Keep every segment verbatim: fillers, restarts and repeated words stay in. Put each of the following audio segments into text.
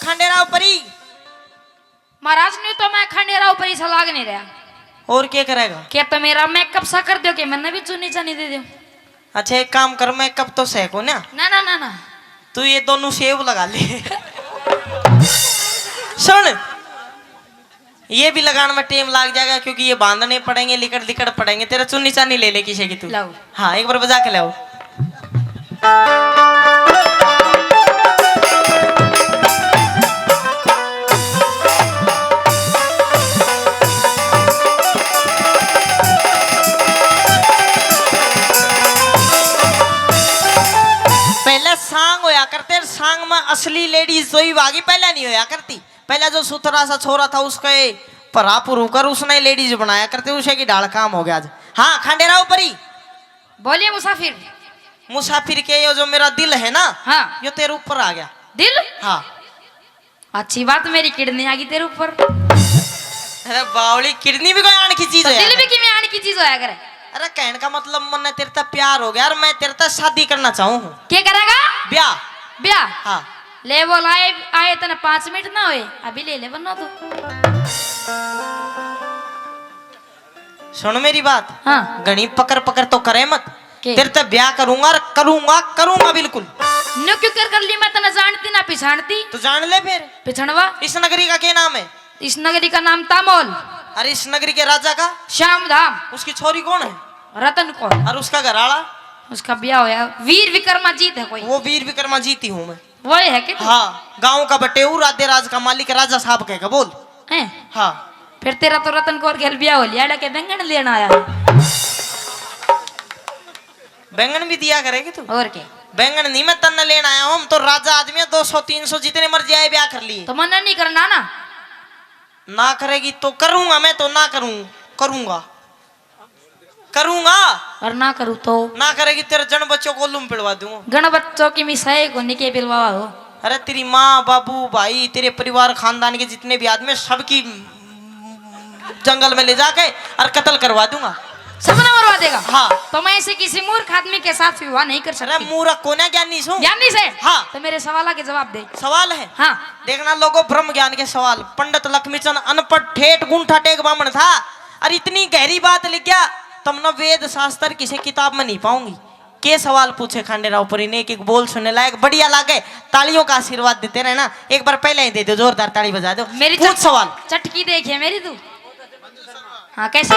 खंडेराव परी। महाराज, न्यू तो मैं खंडेराव परी सा लाग नहीं रहा। और क्या करेगा? क्या तो मेरा मेकअप सा कर दो, कि मैंने भी चुन्नी चानी दे दो। अच्छा, एक काम कर, मेकअप तो सै को ना। ना, ना, ना, ना। तू ये दोनों सेव लगा ले। सुन, ये भी लगाने में टाइम लग जाएगा, क्योंकि ये बांधने पड़ेंगे, लिकड़ लिकड़ पड़ेंगे। तेरा चुन्नी चानी ले ले किसी की तू। लाओ। हाँ, एक बार बजा के लाओ। पहले सांग होया करते, सांग में असली लेडीज तो ही भागी, पहले नहीं होया करती। पहले जो सुथरा सा छोरा था, उसके भरा पुरू कर उसने लेडीज बनाया करते, उसे की ढाल काम हो गया आज। हाँ, खंडेराव परी। बोलिए मुसाफिर। मुसाफिर के, यो जो मेरा दिल है ना, हाँ। यो तेरे ऊपर आ गया। दिल? हाँ। अच्छी बात, मेरी किडनी आ गई तेरे ऊपर। अरे बावली, किडनी भी कोई आन की चीज तो है दिल यार? भी किमें आन की चीज होया करे? अरे कहने का मतलब, मन्ने तेरे ते प्यार हो गया और मैं तेरे ते शादी करना चाहूँ हूँ। क्या करेगा? ब्याह। ब्याह? हाँ। ले बोल, आए, आए तने पाँच मिनट ना होए, अभी ले ले वरना तू। सुन मेरी बात। हाँ। घणी पकड़ पकड़ तो करे मत। के? तेरे ते ब्याह करूंगा और करूंगा, करूंगा बिल्कुल। न्यू क्यों कर, कर ली? मैं तने जानती ना पिछाणती। तो जान ले फिर। पिछाणवा? इस नगरी का क्या नाम है? इस नगरी का नाम तामोल। अरे इस नगरी के राजा का? श्याम धाम। उसकी छोरी कौन है? रतन कौर। और उसका घर आला? उसका ब्याह होया, वीर विक्रमाजीत है कोई। वो वीर विक्रमाजीत ही हूँ मैं। वही है कि तू? हाँ, गांव का बटेऊ, राधे राज का मालिक, राजा साहब कह के बोल। हैं? हाँ। फिर तेरा तो रतन कौर गेल ब्याह हो लिया, अड़ा के बैंगन लेना आया है। बैंगन भी दिया करेगी तू? और के? बैंगन नहीं, मैं तन्ने लेना आया हूँ। हम तो राजा आदमी है, दो सौ तीन सौ जितने मर्जी आए ब्याह कर लिए। तो मना नहीं करना ना। ना करेगी तो करूंगा, मैं तो ना करूं, करूंगा। करूंगा। और ना करूं तो? ना करेगी, तेरे जन बच्चों को लूम पिलवा दूंगा। गण बच्चों की मिसाए को निके पिलवा हो। अरे तेरी माँ, बाबू, भाई, तेरे परिवार, खानदान के जितने भी आदमी, सबकी जंगल में ले जाके और कत्ल करवा दूंगा। सबने मरवा देगा? हाँ। तो मैं ऐसे किसी मूर्ख आदमी के साथ विवाह नहीं कर सकती। अरे मूर्ख को ना, ज्ञानी सू। ज्ञानी से? हाँ। तो मेरे सवाल के जवाब दे। सवाल है? हाँ। देखना लोगों, ब्रह्म ज्ञान के सवाल। पंडित लक्ष्मीचंद अनपढ़, ठेठ, गुंठा टेक बामण था। अरे इतनी गहरी बात लिख गया, तुमने वेद शास्त्र किसी किताब में नहीं पाऊंगी। के सवाल पूछे खंडेराव परी ने, एक एक बोल सुनने लायक, बढ़िया लागे, तालियों का आशीर्वाद देते रहना। एक बार पहले ही दे दो, जोरदार ताली बजा दो। मेरी पूछ चट-, सवाल। चटकी देखे मेरी तू। हाँ, कैसे?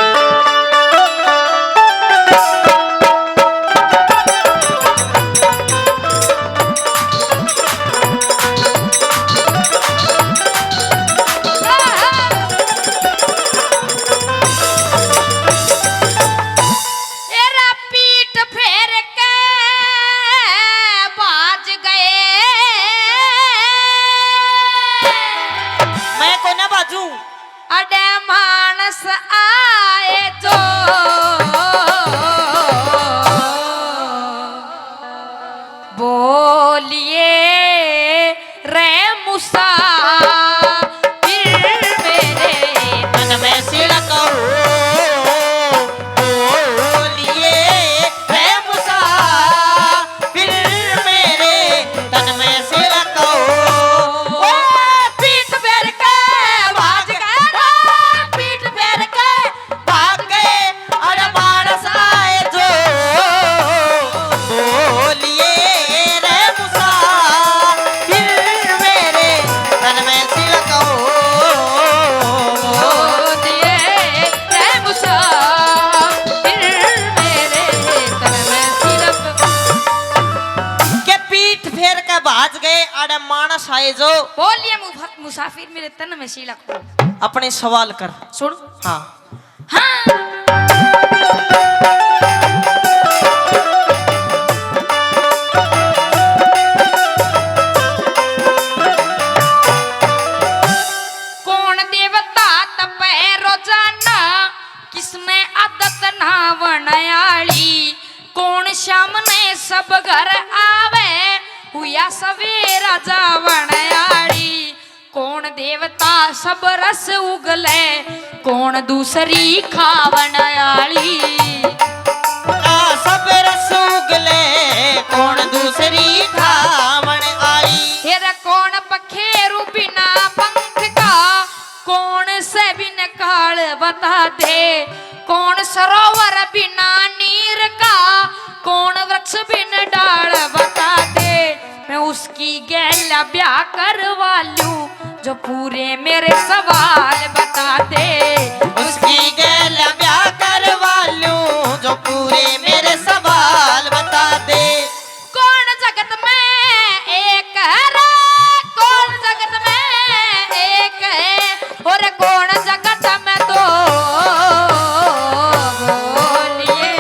तेरा पीठ फेर के भाज गए। मैं को ना बाजू। अडे मानस आए जो बोलिए रे मुसाफिर मेरे तन में सिड़क हो, बोलिए रे मुसाफिर मेरे तन में सिड़क हो। ओ पीठ फेर के भाज गए, पीठ फेर के भाग गए, अरे मानस आए जो बोलिए रे मुसाफिर मेरे तन में सिड़क हो। बोलिए रे मुसाफिर मेरे तन में सिड़क। के पीठ फेर के भाज गए, अरे मानस आए जो। बोलिए मु-, मुसाफिर मेरे तन में सिड़क हो। अपने सवाल कर। सुन। हाँ। हाँ। कौन देवता तपे रोजाना, किसने आदत नहावण आली? कौन श्याम ने सब घर आवे, हुया सवेरा जावण आली? कौन देवता सब रस उगले, कौन दूसरी खावण आली? आ, सब रस उगले, कौन दूसरी खावण आली? हेर कौन पखेरू भी काल बता दे, कौन सरोवर बिना नीर का, कौन वृक्ष बिन डाल बता दे। मैं उसकी गैल ब्याह करवा लूं, जो पूरे मेरे सवाल बता दे। उसकी गैल ब्याह करवा लूं, जो पूरे मेरे सवाल बता दे। कौन जगत में एक है रे, कौन जगत में एक है, और कौन जगत में दो? बोलिए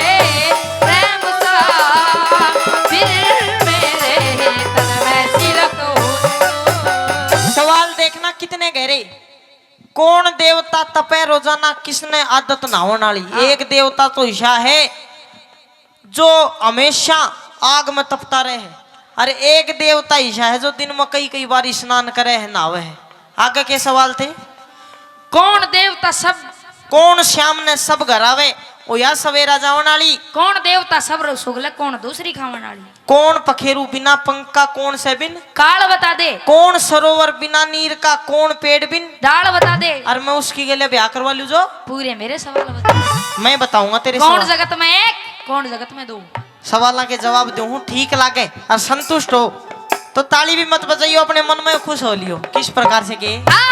रे मुसाफिर, मेरे तन में सिरक हो। सवाल देखना कितने गहरे। कौन देवता तपे रोजाना, किसने आदत नहावण आली? हाँ। एक देवता तो ईशा है, जो हमेशा आग में तपता रहे, और एक देवता ईशा है, जो दिन में कई कई बार स्नान करे है, नहावे है। आगे के सवाल थे? कौन देवता सब कौन श्याम ने सब घर आवे, ओ या सवेरा जावण आली? कौन देवता सब रो सुगले, कौन दूसरी खावण आली? कौन पखेरू बिना पंख का, कौन से बिन? काल बता दे। कौन सरोवर बिना नीर का, कौन पेड़ बिन? डाल बता दे। और मैं उसकी गले ब्याह करवा लूं जो? पूरे मेरे सवाल बता दे। मैं बताऊंगा तेरे कौन सवाल। जगत में एक, कौन जगत में दो? सवालों के जवाब दूं हूं, ठीक लागे और संतुष्ट हो तो ताली भी मत बजाइयो, अपने मन में खुश हो लियो। किस प्रकार से के? हाँ।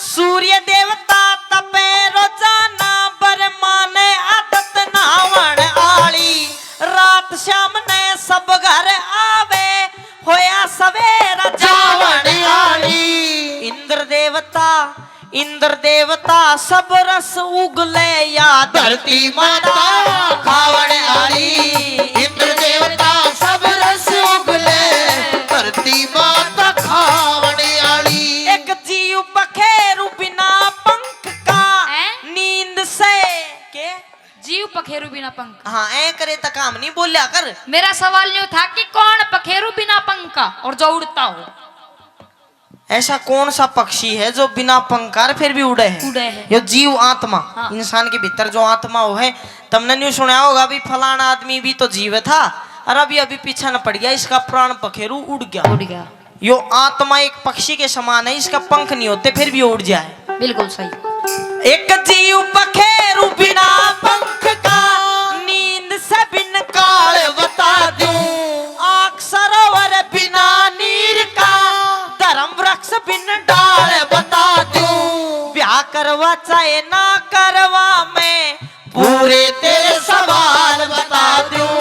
सूर्य देवता तपे रोजाना, ब्रह्मा ने आदत नहावण आली। रात श्याम ने सब घर आवे, होया सवेरा जावण आली। इंद्र देवता, इंद्र देवता सब रस उगले या धरती माता खावण आली। इंद्र देवता सब रस उगले धरती माता खावण आली। एक जीव पखेरू बिना पंख का हैं? नींद से के? जीव पखेरू बिना पंख। हाँ, ऐ करे तो काम नहीं बोल्या कर। मेरा सवाल यूं था कि कौन पखेरू बिना पंख का और जो उड़ता हो? ऐसा कौन सा पक्षी है जो बिना पंख का फिर भी उड़े है? उड़े है। यो जीव आत्मा, हाँ। इंसान के भीतर जो आत्मा हो है, तुमने न्यू सुना होगा भी फलाना आदमी भी तो जीव था और अभी अभी पीछे न पड़ गया, इसका प्राण पखेरू उड़ गया। उड़ गया। यो आत्मा एक पक्षी के समान है, इसका पंख नहीं होते फिर भी उड़ जाए। बिल्कुल सही। एक जीव पखेरू बिना पंख का, नींद से बिन काल बता दूं। आंख सरोवर बिना नीर का, धर्म वृक्ष बिन डाल बता दूं। ब्याह करवा चाहे ना करवा, मैं पूरे तेरे सवाल बता दूं।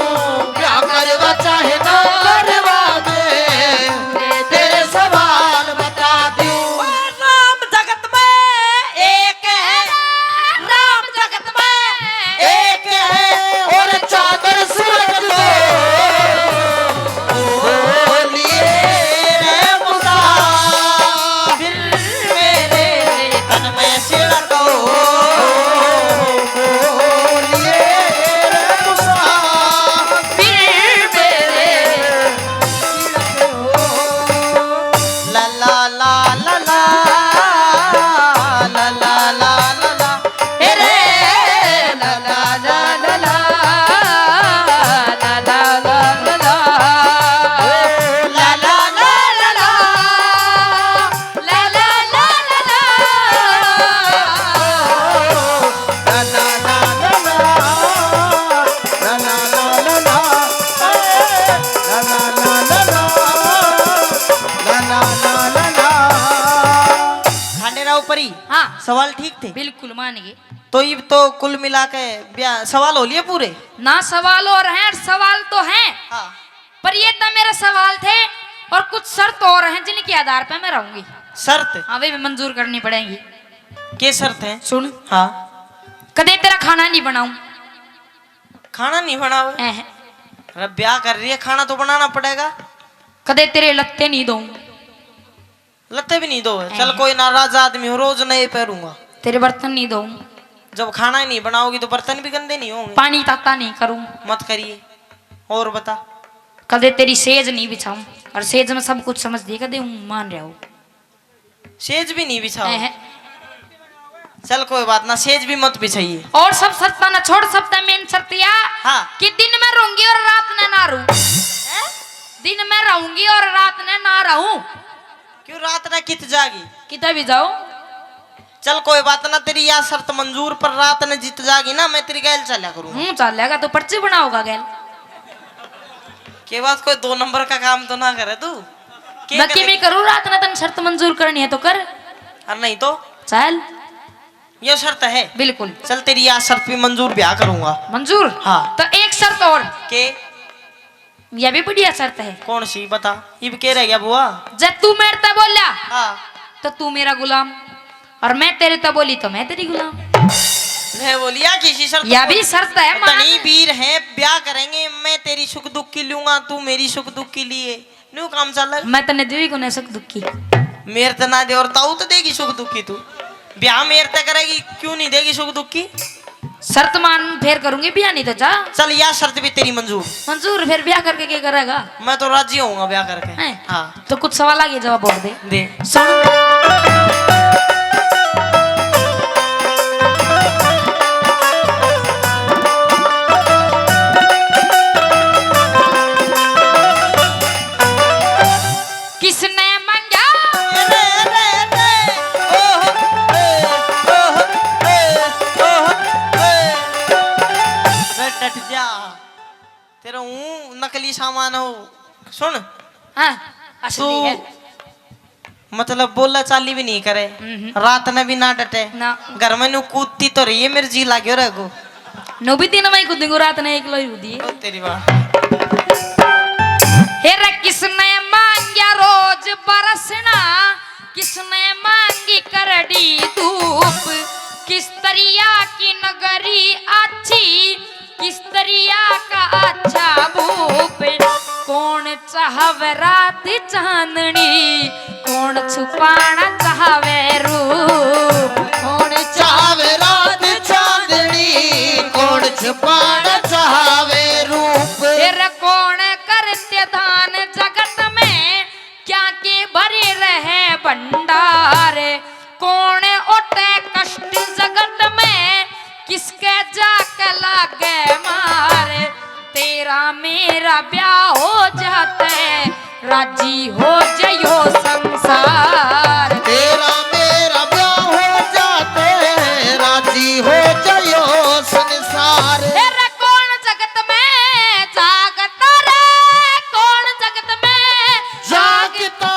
ब्याह करवा चाहे ना करवा दे, पूरे तेरे सवाल बता दूं। राम जगत में एक है, राम जगत में एक है, और चादर सूरज को बोलिए रे मुसाफिर, मेरे तन में सिड़को बोलिए रे मुसाफिर, मेरे सिड़को। ला ला ला ला ला, ला ला ला ला ला। खांडेराव परी, हाँ। सवाल ठीक थे? बिल्कुल मान गए। तो इब तो कुल मिला के ब्या-, सवाल हो लिए पूरे? ना, सवाल और हैं, सवाल तो हैं। हाँ। पर ये तो मेरे सवाल थे और कुछ शर्त और हैं जिनके आधार पे मैं रहूंगी। शर्त? हाँ, वे भी मंजूर करनी पड़ेंगी। के शर्त है? सुन। हाँ। कदे तेरा खाना नहीं बनाऊं। खाना नहीं बनावे? हैं। अरे ब्याह कर रही है, खाना तो बनाना पड़ेगा। कदे तेरे लत्ते नहीं धोऊं। लत्ते भी नहीं धोवे। हैं। चल कोई ना, राजा आदमी हूँ, रोज नए पहरूंगा। तेरे बर्तन नहीं धोऊं। जब खाना ही नहीं बनाओगी तो बर्तन भी गंदे नहीं होंगे। पानी ताता नहीं करूं। मत करिए। और बता। कदे तेरी सेज नहीं बिछाऊं। और सेज में सब कुछ समझ दिए, कदे हूँ मान रहा हो। सेज भी नहीं बिछाओ। हैं। चल कोई बात ना, सेज भी मत बिछाइए। और सब शर्तां ना छोड़, सब तै मेन शर्त या हाँ। कि दिन में रहूंगी और रात ने ना रहूं। हैं? दिन में रहूंगी और रात ने ना रहूं। क्यों, रात ने कित जागी? किते भी जाओ। चल कोई बात ना, तेरी या शर्त मंजूर, पर रात ने जीत जागी ना, मैं तेरी गैल चाल्या करूँ। हूँ, चालेगा तो पर्ची बनाओगा गैल। के बात, कोई दो नंबर का काम तो ना करे तू? के मैं करे? किमें करूँ, रात ने तन शर्त मंजूर करनी है तो कर। और नहीं तो? चल। ये शर्त है? बिल्कुल। चल, तेरी या शर्त भी मंजूर, ब्याह करूंगा। मंजूर? हाँ। तो एक शर्त और। के? यह भी बढ़िया शर्त है। कौन सी, बता। इब के रह गया बुआ? जब तू मेरे ते बोला, हाँ। तो तू मेरा गुलाम, और मैं तेरे ते बोली तो मैं तेरी गुलाम। मैं बोलिया किसी शर्त यह को? भी शर्त है, मान। धनी वीर है, ब्याह करेंगे, मैं तेरी सुख दुख की लूंगा, तू मेरी सुख दुख की लिए। न्यू काम चल। मैं तन्ने देवी कोने सुख दुख की। मेरे ते ना दे, और ताऊ तो देगी सुख दुख की तू। ब्याह मेरे ते करेगी, क्यों नहीं देगी सुख दुख की? शर्त मान, फेर करूंगी ब्याह, नहीं तो जा। चल, या शर्त भी तेरी मंजूर। मंजूर, फिर ब्याह करके क्या करेगा? मैं तो राजी होऊंगा ब्याह करके। हैं? हाँ। तो कुछ सवाल आगे जवाब और दे। दे। सुन। किसने मांगा? रे, रे, रे, ओह, ए, ओह, ए, ओह, ए। बे डट जा। तेरा हूँ नकली सामान हो। सुन। हाँ, असली तू है। मतलब बोला चाली भी नहीं करे, हम्म। रात ने भी ना डटे। ना। घर में नू कूदती तो रही है, मेरे जी लाग्यो रह गो। नो भी दिन में ही कूदूंगी, रात ने एक लोई कूदी। ओ तेरी बात। हे रे, किसने मांग्या रोज बरसना, किसने मांगी करड़ी धूप, किस तरिया की नगरी आछी, किस तरिया का अच्छा भूप। कौन चाहवे रात चांदनी, कौन छुपाना चाहवे रूप। कौन चाहवे रात चांदनी, कौन छुपाना चाहवे रूप। तेरे कौन करते दान जगत में, क्या के भरे रहे भंडार। कौन ओटे कष्ट जगत में, किसके जाके लागे मार। तेरा मेरा ब्याह हो जाते, राजी हो जयो संसार। तेरा मेरा ब्याह हो जाते, राजी हो जयो संसार। तेरे कौन जगत में जागता रे, कौन जगत में जागता।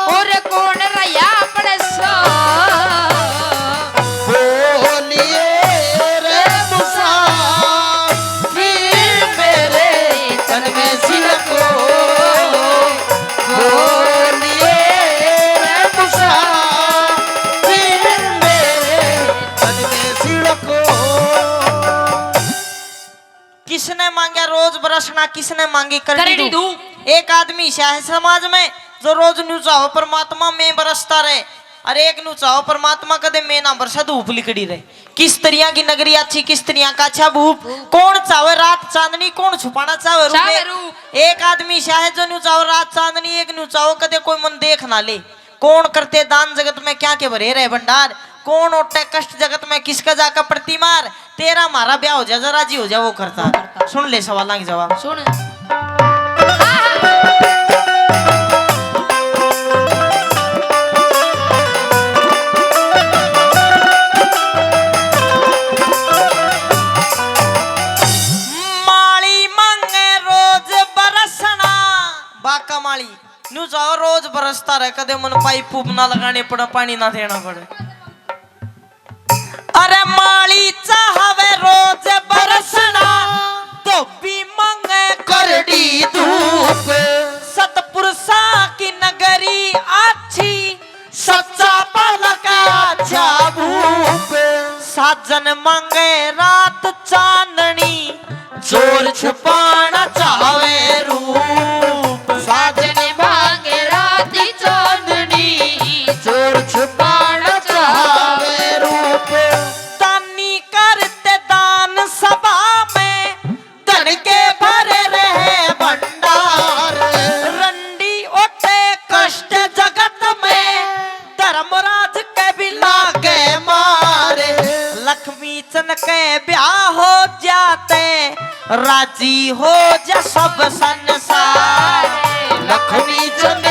और कौन रह्या बड़े सो। बोलिए रे मुसाफिर मेरे तन में सिलको। बोलिए रे मुसाफिर मेरे तन में सिलको। किसने मांग्या रोज बरसना, किसने मांगी करड़ी करड़ी धूप। धूप। एक आदमी ऐसा है समाज में जो रोज न्यू चाहो परमात्मा मैं बरसता रहे, और एक न्यू चाहो परमात्मा कदे मैं ना बरसा, धूप लिकड़ी रहे। किस तरिया की नगरी अच्छी, किस तरिया का अच्छा भूप। भूप। कौन चाहे रात चांदनी, कौन छुपाना चाहे रूप। चाहे रूप। एक आदमी ऐसा है जो न्यू चाहो रात चांदनी, एक न्यू चाहो कदे कोई मन देख ना ले। कौन करते दान जगत में, क्या के भरे रहे भंडार। कौन ओटे कष्ट जगत में, किसका जाकर पड़ती मार। तेरा म्हारा ब्याह हो जा, जरा राजी हो जा वो करता। सुन ले सवाल के जवाब। सुन। माली मांगे रोज बरसना। बाका माली। न्यू चाहो रोज बरसता रहे, कदे मन पाइप पूप ना लगाने पड़े, पानी ना देना पड़े। अरे माली चाहवे रोज बरसना, धोबी मांगे करड़ी धूप। सतपुरुषा की नगरी आछी, सच्चा बालक आछा भूप। साजन मांगे रात चांदनी, चोर छुपाना चाहवे रूप। साजन मांगे रात चांदनी, चोर छुपाना चाहवे रूप। दानी करते दान सभा में, धन के भरे रहे भंडार। रंडी ओटे कष्ट जगत में, धर्मराज के भी लागे मार। चन के ब्याह हो जाते, राजी हो जा सब संसार। लक्ष्मी चंद